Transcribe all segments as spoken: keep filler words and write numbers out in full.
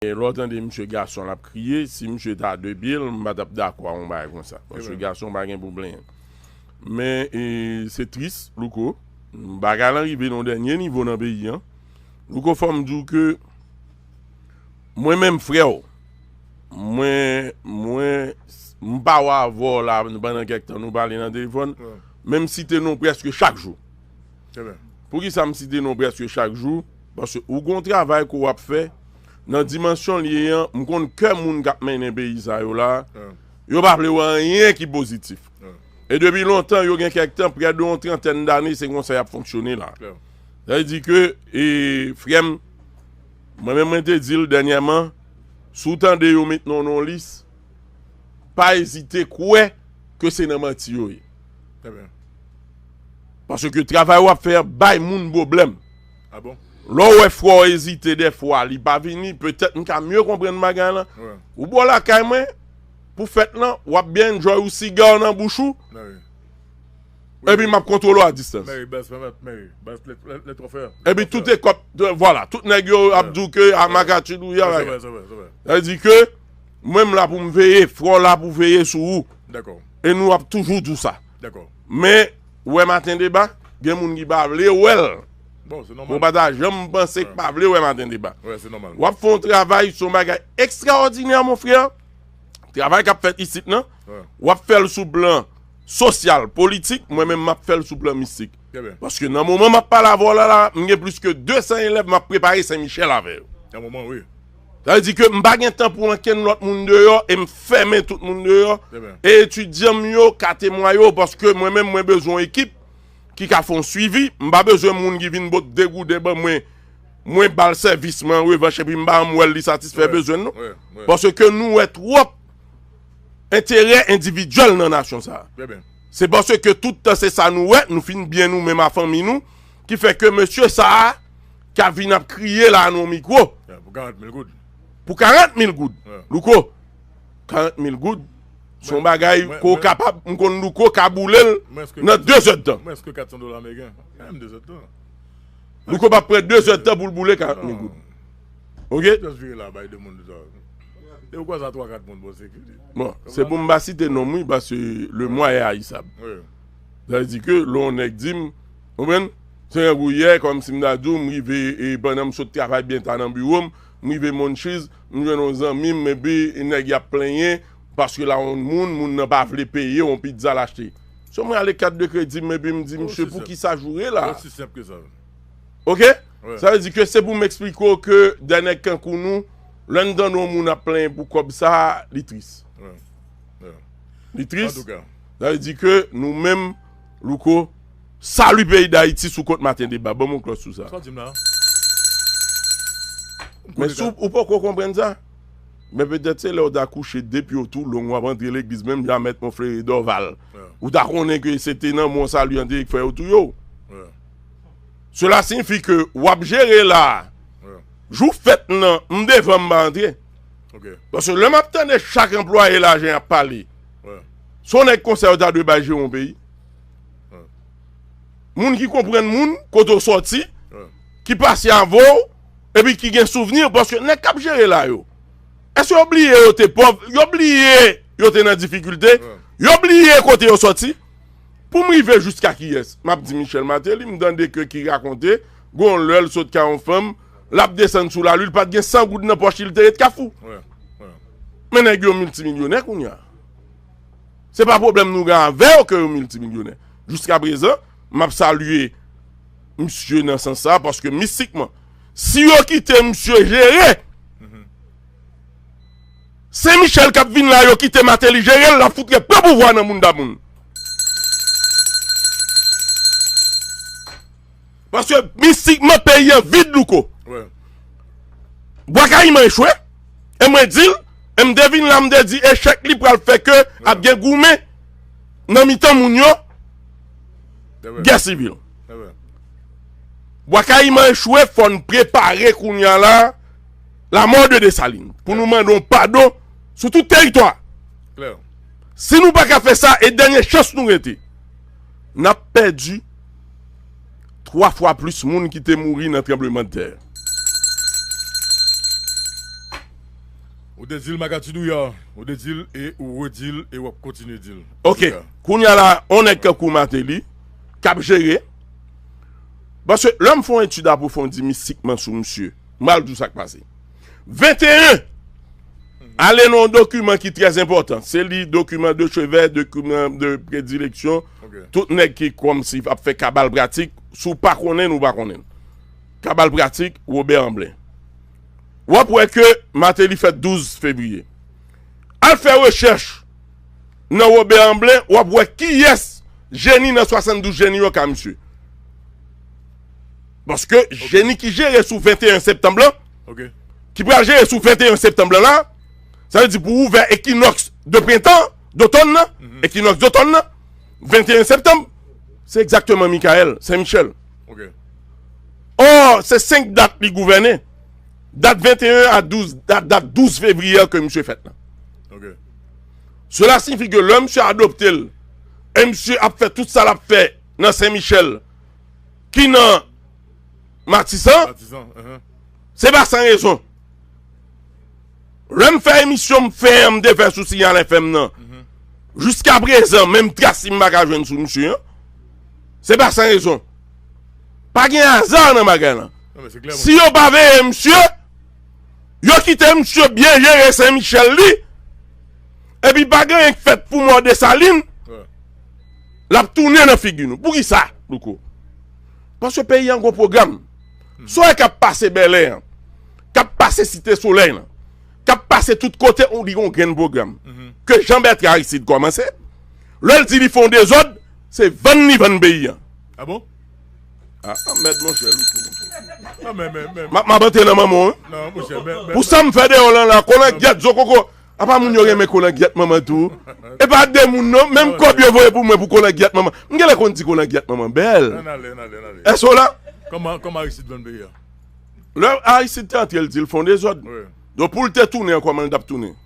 E lè w tande misye gason l ap kriye, si misye ta de pye l, m pa t ap dakò a yon bagay konsa. Paske gason pa gen pou plenyen. Men, e, se tris, Louko. Bagay lan rive nan yon dènye nivo nan peyi an. Louko, fò m di w ke mwen menm, frè w, mwen, mwen, m pa wè avè w la, pandan kèk tan nou pale nan telefòn, men m site non w prèske chak jou. Poukisa m site non w prèske chak jou? Paske ou gen yon travay ke w ap fè nan dimansyon l ye an, m konn kè moun k ap mennen peyi sa yo la, yo pa vle wè anyen ki pozitif. E depi lontan, yo gen kèk tan, prè de yon trantèn dane, se konsa y ap fonksyone la. Sa vle di ke, e, frè m, mwen menm mwen te di l dènyèman, si w tande yo met non w nan yon lis, pa ezite kwè ke se nan manti yo ye. Paske travay w ap fè a bay moun pwoblèm. Lè w wè frè w ezite dèfwa, li pa vini, petèt m ka mye konprann bagay lan. Ou bò lakay mwen, pou fèt lan, w ap byen enjoy ou siga w nan bouch ou, epi m ap kontwole w a distans. Epi tout ekòp, vwala, tout nèg yo ap di w ke a makatchit ou ye avè. Sa vle di ke mwen m la pou m veye, frè w la pou veye sou ou. E nou ap toujou di w sa. Men, ou wè Maten Deba, gen moun ki pa vle wè l. Mwen pa ta janm panse k pa vle wè Maten Deba. W ap fè yon travay, se yon bagay ekstraòdinè, mon frè. Travay k ap fèt isit lan, w ap fè l sou plan sosyal, politik, mwen menm m ap fè l sou plan mistik. Paske nan moman m ap pale avè w la, la, m gen plis ke de san elèv m ap prepare Sen Michèl avè yo. Sa vle di ke m pa gen tan pou ankenn lòt moun deyò e m fèmen tout moun deyò. E etidyan m yo ka temwaye w paske mwen menm mwen bezwen yon ekip ki ka fè yon swivi. M pa bezwen moun ki vin bot de gouden ban mwen, mwen ba l sèvis, mwen an revanch epi m pa janm wè l li satisfè bezwen l non. Paske nou wè twòp enterè endividyèl nan nasyon sa a. Se paske tout tan se sa nou wè, nou fin byen nou menm a fanmi nou, ki fè ke mesye sa a ka vin ap kriye la nan yon mikwo. Pou karant mil goud. Pou karant mil goud. Louko, karant mil goud, se yon bagay ke w kapab, m konn Louko ka boule l nan de zèdtan. Mwens ke kat san dola ameriken. Menm de zèdtan. Louko p ap pran de zèdtan pou l boule karant mil goud. Oke? Just vire la, bay de moun sa. E ou kwaze a twa kat moun, bon, se ki. Bon, se pou m pa site non m, wi, paske le mwa e ayisab. Sa vle di ke lè yon nèg di m, konprann? Se yon gouyè, kòmsi m ta di w, m rive, e pandan m sot travay byen ta nan biwo m, m rive Monchiz, m jwenn yon zanmi m, epi nèg y ap plenyen, paske la yon moun, moun nan pa vle peye yon pizza l achte. So mwen ale kat de kredi m, epi m di, misye, poukisa joure la? Osi senp ke sa. Oke? Sa vle di ke se pou m eksplike w ke dè nèg kankou nou, lè n tande yon moun ap plenyen pou kòb sa, li tris. Li tris. Sa vle di ke nou menm, Louko, sali peyi Dayiti sou kont Maten Deba. Ban m yon klòch sou sa. Sa w di m la? Men si w poko konprann sa, men petèt se lè w ta kouche de pye w tou long w ap antre legliz menm jan Mèt Monflere Dòval. Ou ta konnen ke se te nan men w sali an te ye k fè yo touye w. Cela signifie ke w ap jere la a. Jou fèt nan, m devan m pa antre. Paske lè m ap tande chak anplwaye lajan y ap pale, se yon nèg konsa yo ta dwe bay jere yon peyi. Moun ki konprann moun, kote w sòti, ki pase avè w, epi ki gen souvni, paske nèg k ap jere la yo, èske yo bliye yo te pòv? Yo bliye yo te nan difikilte? Yo bliye kote yo sòti? Pou m rive jiska kiyès? M ap di Michel Martelly, m tande ke ki rakonte, gon lè l sot kay yon fanm, l ap desann sou lari, l pa t gen san goud nan pòch li, l te ret Kafou. Men nèg yo miltimilyonè kounye a. Se pa pwoblèm nou gen avè yo ke yo miltimilyonè. Jiska prezan, m ap salye misye nan sans sa, paske mistikman, si yo kite misye jere, Sen Michèl k ap vin la, yo kite Martelly jere l, l ap fout ret pran pouvwa nan mouda moun. Paske mistikman, peyi an vid, Louko. Bwa Kayiman echwe, e mwen di l, e m te vin la, m te di echèk li pral fè ke ap gen goumen nan mitan moun yo, gè sivil. Bwa Kayiman echwe, fò n prepare kounye a la, la mort de Dessalines, pou nou mande yon padon sou tout teritwa. Si nou pa ka fè sa, e dènye chans nou rete, n ap pèdi twa fwa plis moun ki te mouri nan tranblemanntè. Ou te di l Makati Douyar, ou te di l e ou redi l e w ap kontinye di l. Ok, kounye a la, yon nèg tankou Martelly, k ap jere. Paske lè m fè yon etid apwofondi mistikman sou misye, m pral di w sa k pase. Venteyen, ale nan yon dokiman ki trè enpòtan. Se li dokiman de chevè, dokiman de predileksyon. Tout nèg ki kòmsi ap fè kabal pratik, si w pa konnen l, ou pa konnen l. Kabal pratik, Wobè Anblen. W ap wè ke Martelly fèt douz fevriye. Al fè rechèch nan Wobè Anblen, w ap wè kiyès jeni nan swasanndouz jeni yo ka misye. Paske jeni ki jere sou venteyen septanm lan, ki pral jere sou venteyen septanm lan la, sa vle di pou ouvè ekinòks de prentan, dotòn nan, ekinòks dotòn nan, venteyen septanm, se egzakteman Michael, Sen Michèl. Ò, se senk dat li gouvène. Dat venteyen a douz, dat, dat douz fevriye ke misye fèt la. Cela signifie que lè misye adopte l, e misye ap fè tout sa l ap fè nan Sen Michèl, ki nan Matisan, se pa san rezon. Lè m fè emisyon m fè an, m te fè sou Signal F M nan, jiska prezan, menm tras li m pa ka jwenn sou misye an. Se pa san rezon. Pa gen aza nan bagay lan. Si yo pa veye misye, yo kite misye byen jere Sen Michèl li, epi pa gen anyen k fèt pou mò Desalin, l ap tounen nan figi nou. Poukisa, Louko? Paske peyi an gon pwogram. Sa w wè k ap pase Bèlè an, k ap pase Site Solèy lan, k ap pase tout kote, ou li gon grenn pwogram. Ke Jean Bertrand Aristide kòmanse, lè l di li fè yon dezòd, se vann li vann peyi an. Ah bon? Ah, mèd monchè, Louko. M ap antre nan manman w, wi. Pou sa m fè deyò lan la, kolangyèt, zo koko. Apa moun yo renmen kolangyèt manman tou? E pa de moun non, menm kòb yo voye pou mwen pou kolangyèt manman. M genlè konn di kolangyèt manman bèl. Èske w la? Kòman, kòman Aristide vann peyi a? Lè Aristide te antre, l di l fè yon dezòd. Donk pou l te tounen an, kòman l t ap tounen?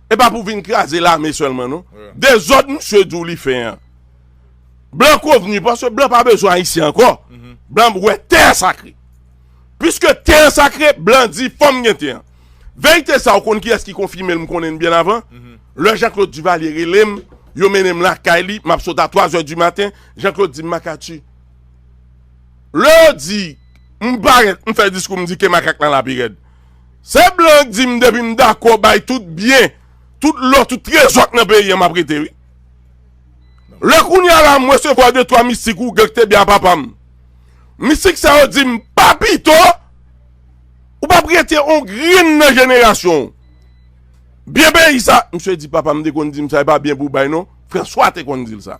E pa pou vin kraze lame sèlman non. Dezòd misye di w li fè an. Blan konvni, paske blan pa bezwen Ayisyen ankò. Blan wè tè a sakre. Piske tè a sakre, blan di fò m gen tè an. Verite sa, ou konn kiyès ki konfime l, m konnen l byen avan. Lè Jean Claude Duvalier rele m, yo mennen m lakay li, m ap sot a twa zè di maten, Jean Claude di m, Makati, lè yo di m parèt, m fè diskou, m di ke makak lan la pi rèd. Se blan k di m depi m dakò bay tout byen, tout lò, tout trezò k nan peyi an, m ap rete, wi. Lè kounye a la, m resevwa de twa mistik ougan k te byen a papa m. Mistik sa yo di m, pa pito, ou p ap rete yon grenn nan jenerasyon w. Byen peyi sa, misye di, papa m te konn di m sa, e pa byen pou w bay non. Franswa te konn di l sa.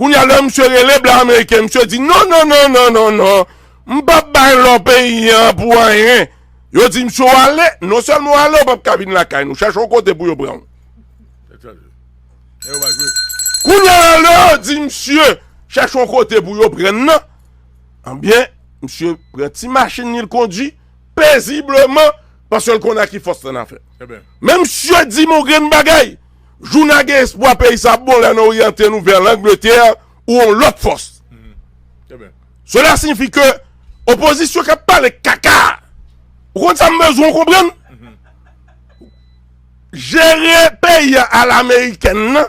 Kounye a, lè misye rele blan ameriken, misye di, non, non, non, non, non, non. M p ap bay lò peyi an pou anyen. Yo di misye w ale, non sèlman w ale, w p ap ka vin lakay nou. Chèche yon kote pou yo pran w. Kounye a la, lè yo di misye chèche yon kote pou yo pran n nan, anbyen, misye pran ti machin li, l kondui pezibleman, paske l konn a ki fòs l ann afè. Men misye di m yon grenn bagay, jou n a gen espwa peyi sa ap bon lè n oryante nou vè Langletè ou yon lòt fòs. Cela signifie que opozisyon k ap pale kaka, ou konn sa m bezwen w konprann? Jere peyi a alamerikèn nan,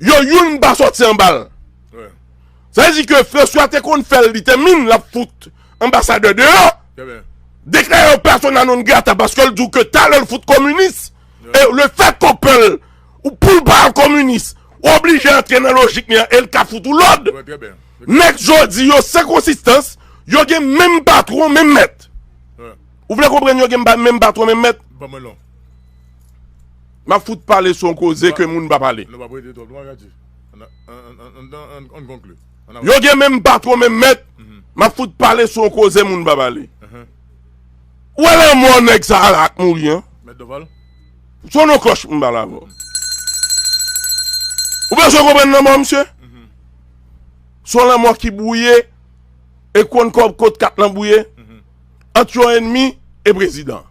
yo youn pa sòti anba l. Sa vle di ke Franswa te konn fè l, li te min l ap fout anbasadè deyò, deklare yo persona non grata paske l di w ke talè l fout kominis, e le fèt ke w pè l, ou pou l pa al kominis, ou oblije antre nan lojik li an e l ka fout ou lòd. Nèg jodi yo san konsistans, yo gen menm patwon, menm mèt. Ou vle konprann yo gen menm patwon, menm mèt? M ap fout pale sou yon koze ke moun pa pale. Yo gen menm patwon, menm mèt. M ap fout pale sou yon koze moun pa pale. Ou wè lanmò nèg sa a la k mouri an? Se yon non klòch m pale avè w. Ou bezwen konprann lanmò misye? Se yon lanmò ki bwouye e konn kò-, kot kat lan bwouye ant yon ènmi e prezidan.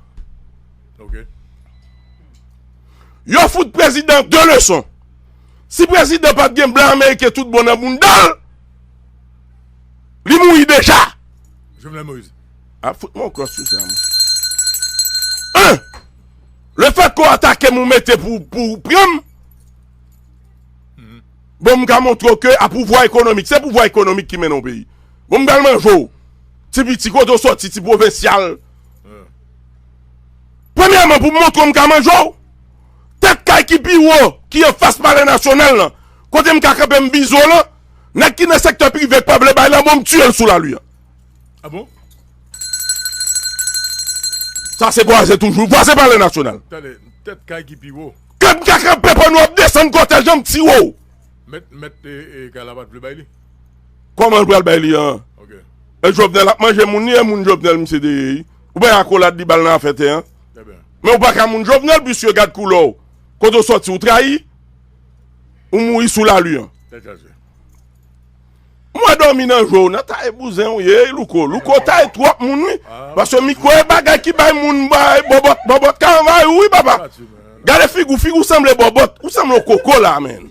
Yo fout prezidan de leson. Si prezidan pa t gen blan ameriken tout bon nan bounda l, li mouri deja. Jovenel Moïse. A fout mwen yon klòch sou sa, mwen. An! Ko atake m ou mete pou, pou pran m. Bon, m ka montre w ke a pouvwa ekonomik, se pouvwa ekonomik ki mennen yon peyi. Bon, m pral manje w. Ti piti, kote w soti, ti pwovensyal. Premyèman, pou m montre w m ka manje w, tèt kay ki pi wo, ki anfas Palè Nasyonal lan, kote m ka kanpe m vize w lan, nèg ki nan sektè prive k pa vle bay lan, bon, m tiye l sou lari an. Ah bon? Sa se vwazen toujou, vwazen Palè Nasyonal. Tande, tèt kay ki pi wo. Ke m ka kanpe pandan w ap desann kòtèj an, m tiye w. Mèt, mèt, e, e, kay la pa t vle bay li. Kòman l pral bay li an? Ok. E Jovenel ap manje moun li, e moun Jovenel misye te ye. Ou bay akolad li ba l nan afè tè an. Trè byen. Men ou pa ka moun Jovenel, piske gad koulè w. Kote w soti, ou trayi, ou mouri sou lari an. Tèt chaje. Mwen dòmi nan jwe w, nan taye bouzen w ye, Louko. Louko taye twòp moun, wi. Paske mikwo e bagay ki bay moun bay bòbòt, bòbòt ka anvayi w, wi, papa. Gade figi w, figi w sanble bòbòt. Ou sanble yon koko la, menn.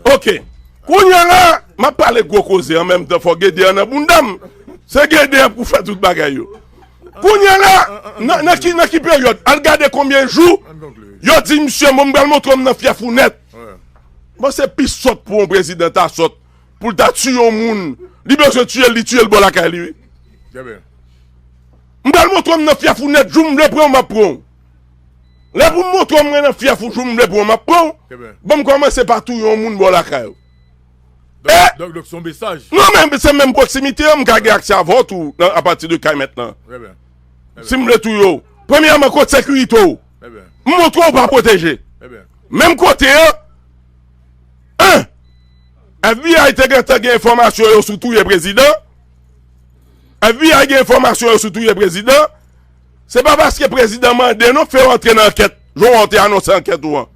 Ok. Kounye a la, m ap pale gwo koze an menm tan, fò gede an nan bounda m. Se gede an pou fè tout bagay yo. Kounye a la, nan, nan ki, nan ki peryòd? Al gade konbyen jou yo di misye, bon, m pral montre w m nan fyèf ou nèt. Bon, se pi sòt pou yon prezidan ta sòt. Pou l ta tiye yon moun, li bezwen tiye l, li tiye l bò lakay li, wi. M pral montre w m nan fyèf ou nèt, jou m vle pran w, m ap pran w. Lè pou m montre w mwen nan fyèf ou, jou m vle pran w, m ap pran w. Ban m kòmanse pa touye yon moun bò lakay ou. Donk, donk, donk, se yon mesaj. Non, men se menm pwoksimite an, m ka gen aksè avè w tou, nan, apati de kay mèt lan. Si m vle touye w, premyèman, kot sekirite w? M montre w ou pa pwoteje. Menm kote an, en, F B I te gentan gen enfòmasyon yo sou touye prezidan. F B I gen enfòmasyon yo sou touye prezidan. Se pa paske prezidan mande non fè yo antre nan ankèt. Jan w te anonse ankèt ou an.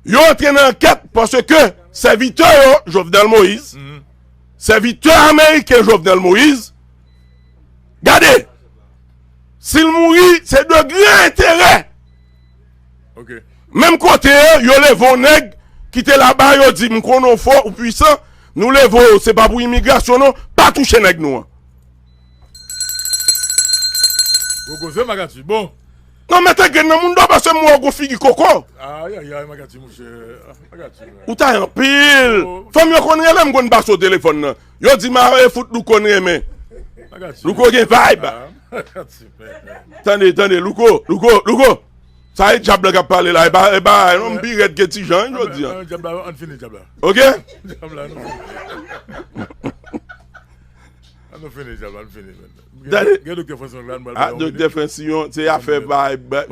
Yo antre nan ankèt paske sèvitè yo, Jovenel Moïse, sèvitè ameriken Jovenel Moïse, gade, si l mouri, se de gran enterè. Menm kote yo, yo leve yon nèg ki te laba, yo di, m konnen w fò, ou pwisan, nou leve w, se pa pou imigrasyon non, pa touche nèg nou an. Gwo koze, Makati. Bon. Non, mete grenn nan moun dò, paske m wè w gon figi koko. Ayayay, Makati, monchè. Makati, man. Ou ta anpil. Fanm yo konn rele m, konn pase w telefòn nan. Yo di m a e fout Louko n renmen. Makati. Louko gen vibe. Makati, man. Tande, tande, Louko, Louko, Louko. Sa e dyab la k ap pale la, e pa, e pa, non, m pi rèd ke Ti Jan, wi, jodi a. Ann, ann, dyab la, ann fini dyab la. Ok? Dyab la, ann fini. Ann nou fini dyab la, ann fini, men. Gen, gen Doktè Fransyon la, nou pral bay yon minit. Ah, Doktè Fransyon, se afè bay, bay,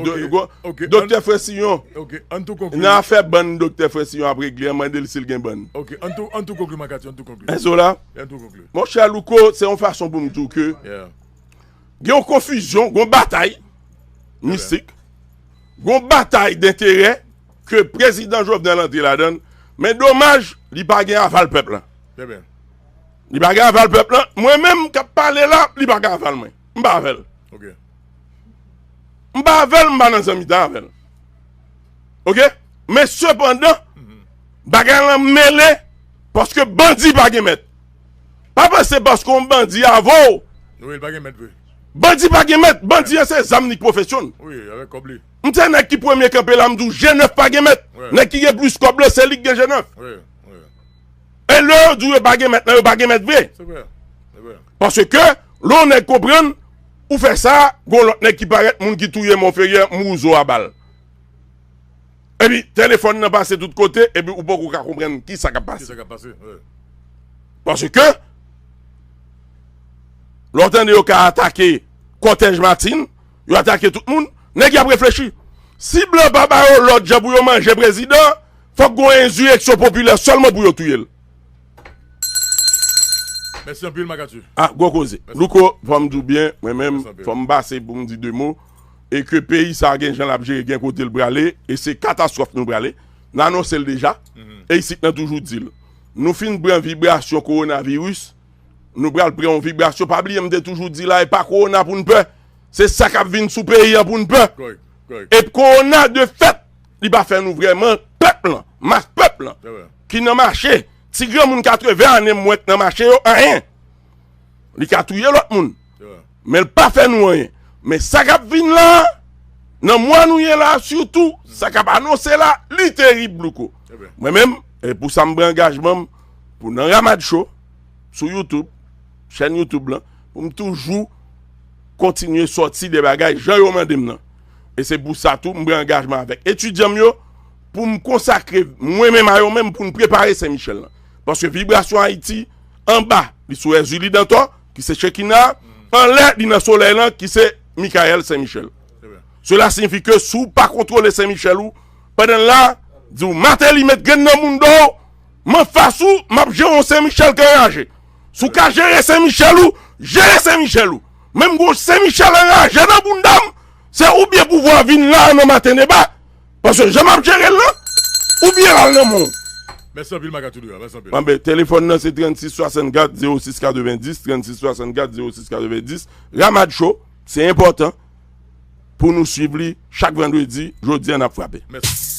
Doktè Fransyon. Ok, ann tou konkli. Nan afè bann Doktè Fransyon ap regle, an mande l si l gen bann. Ok, ann tou, ann tou konkli, Makati, ann tou konkli. Èske w la? Ann tou konkli. Monchè Louko, se yon fason pou m di w ke gen yon konfizyon, gen yon batay mistik, gen yon batay denterè ke prezidan Jovenel antre ladan l, men domaj, li pa gen aval pèp la. Li pa gen aval pèp la. Mwen menm k ap pale la, li pa gen aval mwen. M pa avè l. M pa avè l, m pa nan zanmitan avè l. Ok? Men sepandan, bagay lan mele, paske bandi pa gen mèt. Pa panse paske yon bandi avè w. Wi, li pa gen mèt vre. Bandi pa gen mèt. Bandi an se zam li k pwofesyon l. Wi, avèk kòb li. M se nèg ki premye kanpe la, m di w G nèf pa gen mèt. Nèg ki gen plis kòb la, se li k gen G nèf. E lè yo di w yo pa gen mèt la, yo pa gen mèt vre. Se vre. Se vre. Paske, lè yon nèg konprann, ou fè sa, gon lòt nèg ki parèt, moun ki touye Monferrier, m wouze w a bal. Epi, telefòn nan pase tout kote, epi ou poko ka konprann ki sa k ap pase. Ki sa k ap pase, wi. Paske, lè w tande yo ka atake kòtèj Martine, yo atake tout moun, nèg y ap reflechi. Si blan pa ba yo lòd jan pou yo manje prezidan, fòk gon enzireksyon popilè sèlman pou yo touye l. Mèsi anpil, Makati. Ah, gwo koze. Louko, fò m di w byen, mwen menm, fò m pase pou m di de mo, e ke peyi sa a gen jan l ap jere, gen kote l prale, e se katastwòf nou prale. N anonse l deja, e isit nan toujou di l. Nou fin pran vibrasyon kowonaviris, nou pral pran yon vibrasyon. Pa bliye, m te toujou di la, e pa kowona pou n pè. Se sa k ap vin sou peyi an pou n pè. E kowona, de fèt, li pa fè nou vrèman pèp lan, mas pèp lan, ki nan mache. Ti granmoun katreven ane mwen k nan mache yo, anyen. Li ka touye lòt moun. Men l pa fè nou anyen. Men sa k ap vin la, Nan mwa nou ye la, sitou, sa k ap anonse la, li terib, Louko. Mwen menm, e pou sa m pran angajman m pou nan Ramad Show, sou YouTube, chèn YouTube lan, pou m toujou kontinye sòti de bagay jan yo mande m nan. E se pou sa tou, m pran angajman avèk etidyan m yo, pou m konsakre mwen menm a yo menm, pou n prepare Sen Michèl lan. Paske Vibrasyon Ayiti, anba, li sou Èzili Dantò, ki se Chekina, anlè, li nan Solèy lan, ki se Michael Sen Michèl. Sela siyifi ke si w pa kontwole Sen Michèl ou, pandan l la, di w Mateli met grenn nan mounda w, m anfas ou, m ap jere yon Sen Michèl ki anraje. Si w ka jere Sen Michèl ou, jere Sen Michèl ou. Men m gon Sen Michèl anraje nan bounda m, se oubyen pouvwa vin la nan maten deba, paske jan m ap jere l lan, oubyen l al nan men w. Mèsi anpil, Maka Toudou, mèsi anpil. Anben, telefòn nan se trannsis swasannkat zewo sis katrevenndis, trannsis swasannkat zewo sis katrevenndis. Ramad Show, se enpòtan pou nou swiv li chak vandredi, jodi a n ap frape. Mèsi.